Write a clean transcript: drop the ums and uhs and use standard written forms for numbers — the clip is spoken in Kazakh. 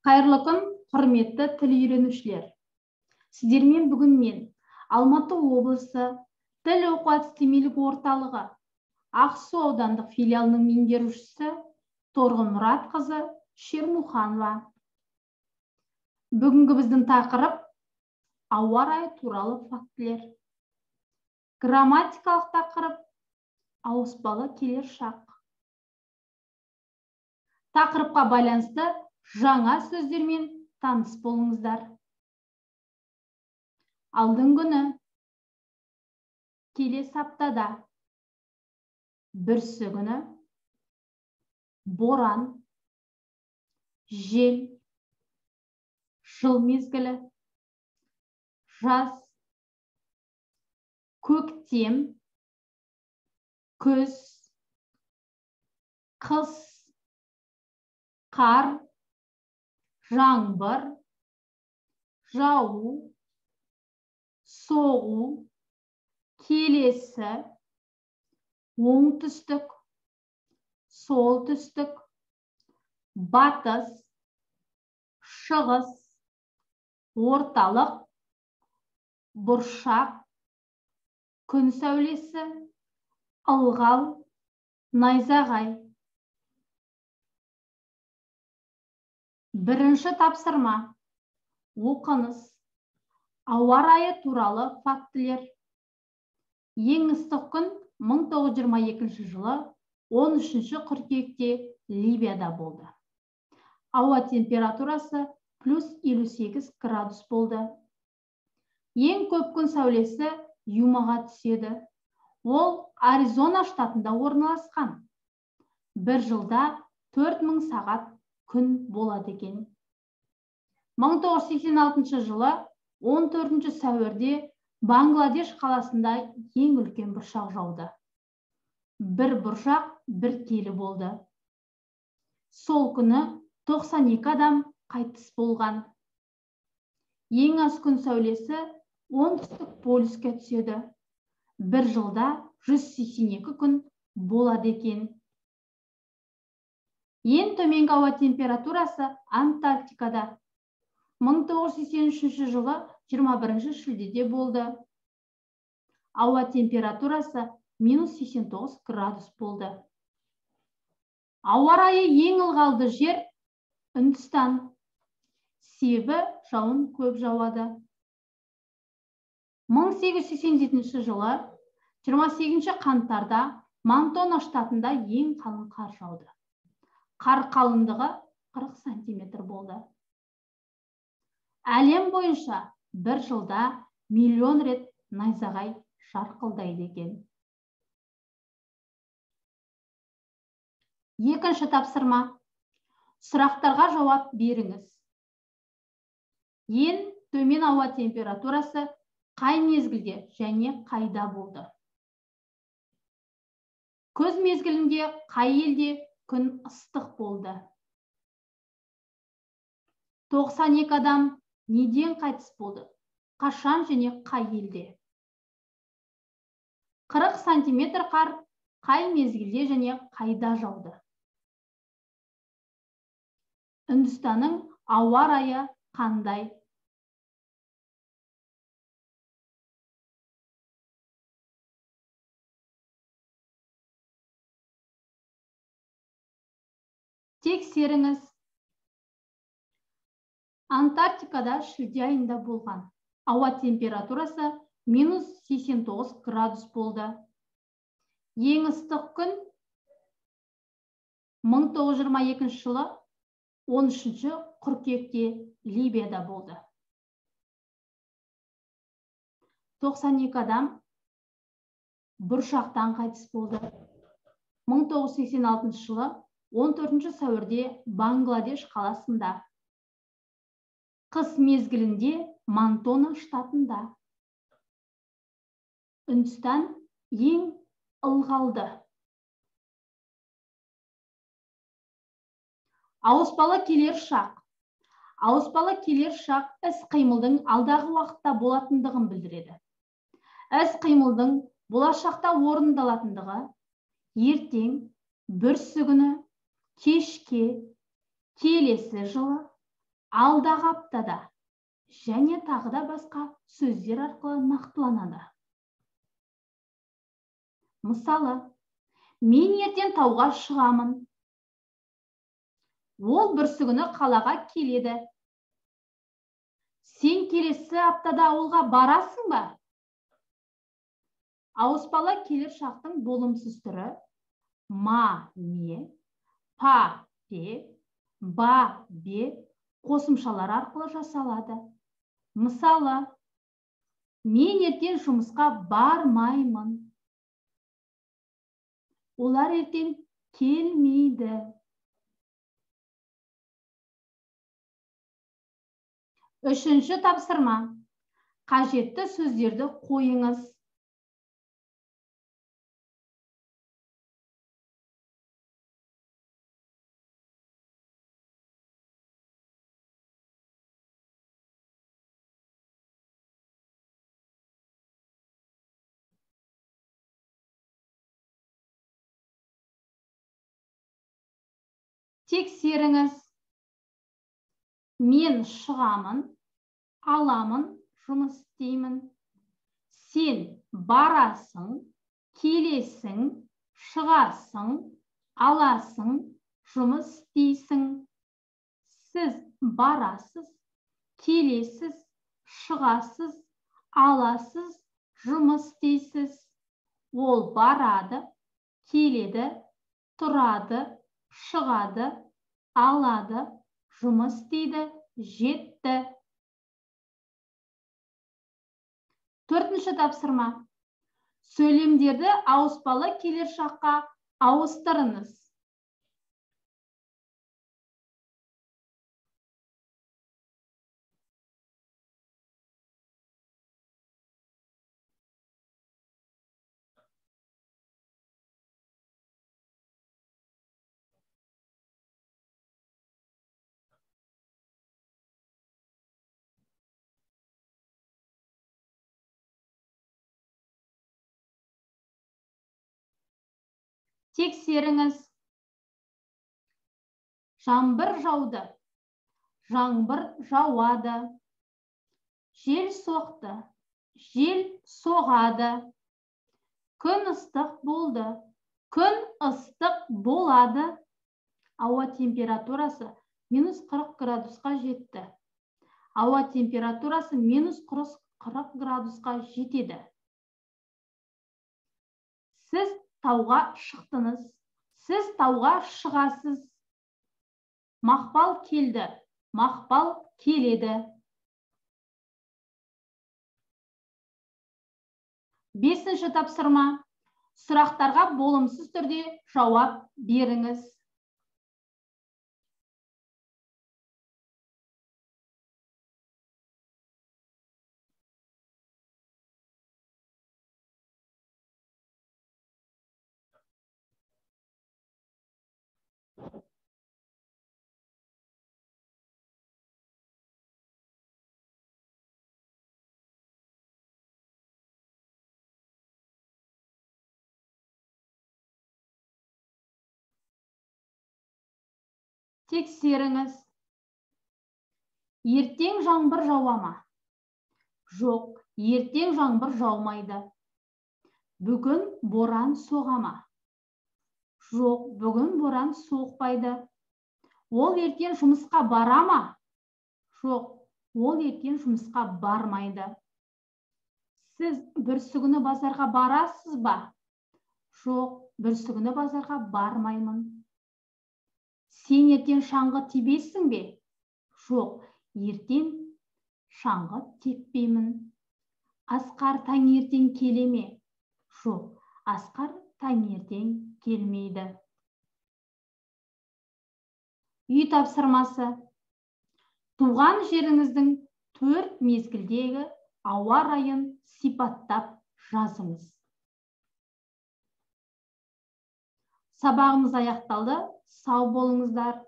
Қайырлы күн, құрметті тіл үйренушілер. Сіздермен бүгін мен Алматы облысы тіл оқу әдістемелік орталығы Ақсу аудандық филиалының меңгерушісі Торғын Мұратқызы Шермуханова. Бүгінгі біздің тақырып ауа райы туралы фактілер. Грамматикалық тақырып ауыспалы келер шақ. Тақырыпқа байланысты жаңа сөздермен таныс болыңыздар. Алдың күні, келесі аптада, бүрсі күні, боран, жел, жыл мезгілі, жаз, көктем, күз, қыс, қар, жаңбыр, жау, соғу, келесі, оңтүстік, солтүстік, батыс, шығыс, орталық, бұршақ, күн сәулесі, ылғал, найзағай. Бірінші тапсырма. Оқыңыз. Ауа райы туралы фактілер. Ең ыстық күн 1922 жылы 13 қыркүйекте Ливияда болды. Ауа температурасы плюс 58 градус болды. Ең көп күн сәулесі Юмаға түседі. Ол Аризона штатында орналасқан. Бір жылда 4000 сағат күн болады екен. 1986 жылы 14 сәуірде Бангладеш қаласында ең үлкен бұршақ жауды. Бір бұршақ бір келі болды. Сол күні 92 адам қайтыс болған. Ең аз күн сәулесі оңтүстік полюске түседі. Бір жылда 182 күн болады екен. Ең төменгі ауа температурасы Антарктикада 1983 жылы 21 шілдеде болды. Ауа температурасы минус 89 градус болды. Ауа райы ең ылғалды жер Үндістан. Себебі жауын көп жауады. 1887 жылы 28 қаңтарда Монтана штатында ең қалың қар жауды. Қар қалыңдығы 40 сантиметр болды. Әлем бойынша бір жылда миллион рет найзағай жарқылдайды екен. Екінші тапсырма. Сұрақтарға жауап беріңіз. Ең төмен ауа температурасы қай мезгілде және қайда болды? Күз мезгілінде қай елде күн ыстық болды? 92 адам неден қайтыс болды? Қашан және қай елде? 40 сантиметр қар қай мезгілде және қайда жауды? Үндістанның ауа райы қандай? Тексеріңіз. Антарктикада шілде айында болған. Ауа температурасы минус 89 градус болды. Ең ыстық күн 1922 жылы 13 қыркүйекте Ливияда болды. 92 адам бұршақтан қайтыс болды. 1986 жылы 14 сәуірде Бангладеш қаласында. Қыс мезгілінде Монтана штатында. Үндістан ең ылғалды. Ауыспалы келер шақ. Ауыспалы келер шақ іс-қимылдың алдағы уақытта болатындығын білдіреді. Іс-қимылдың болашақта орындалатындығы ертең, бүрсі күні, кешке, келесі жылы, Алдағы аптада және тағы да басқа сөздер арқылы нақтыланады. Мысалы, мен ертең тауға шығамын. Ол бүрсігүні қалаға келеді. Сен келесі аптада ауылға барасың ба? Ауыспалы келер шақтың болымсыз түрі ма, ме, па, пе, ба, бе қосымшалары арқылы жасалады. Мысалы, мен ертең жұмысқа бармаймын. Олар ертең келмейді. Үшінші тапсырма. Қажетті сөздерді қойыңыз. Тексеріңіз. Мен шығамын, аламын, жұмыс істеймін. Сен барасың, келесің, шығасың, аласың, жұмыс істейсің. Сіз барасыз, келесіз, шығасыз, аласыз, жұмыс істейсіз. Ол барады, келеді, тұрады, шығады, алады, жұмыс істейді, жетті. Төртінші тапсырма. Сөйлемдерді ауыспалы келер шаққа ауыстырыңыз. Тексеріңіз. Жаңбыр жауды. Жаңбыр жауады. Жел соқты. Жел соғады. Күн ыстық болды. Күн ыстық болады. Ауа температурасы -40 градусқа жетті. Ауа температурасы -40 градусқа жетеді. Сіз тауға шықтыңыз. Сіз тауға шығасыз. Мақпал келді. Мақпал келеді. Бесінші тапсырма. Сұрақтарға болымсыз түрде жауап беріңіз. Тексеріңіз. Ертең жаңбыр жауа ма? Жоқ, ертең жаңбыр жаумайды. Бүгін боран соға ма? Жоқ, бүгін боран соқпайды. Ол ертең жұмысқа бара ма? Жоқ, ол ертең жұмысқа бармайды. Сіз бүрсігүні базарға барасыз ба? Жоқ, бүрсігүні базарға бармаймын. Сен ертең шаңғы тебесің бе? Жоқ, ертең шаңғы теппеймін. Асқар таңертең келе ме? Жоқ, Асқар таңертең келмейді. Үй тапсырмасы. Туған жеріңіздің 4 мезгілдегі ауа райын сипаттап жазыңыз. Сабағымыз аяқталды. Сау болыңыздар.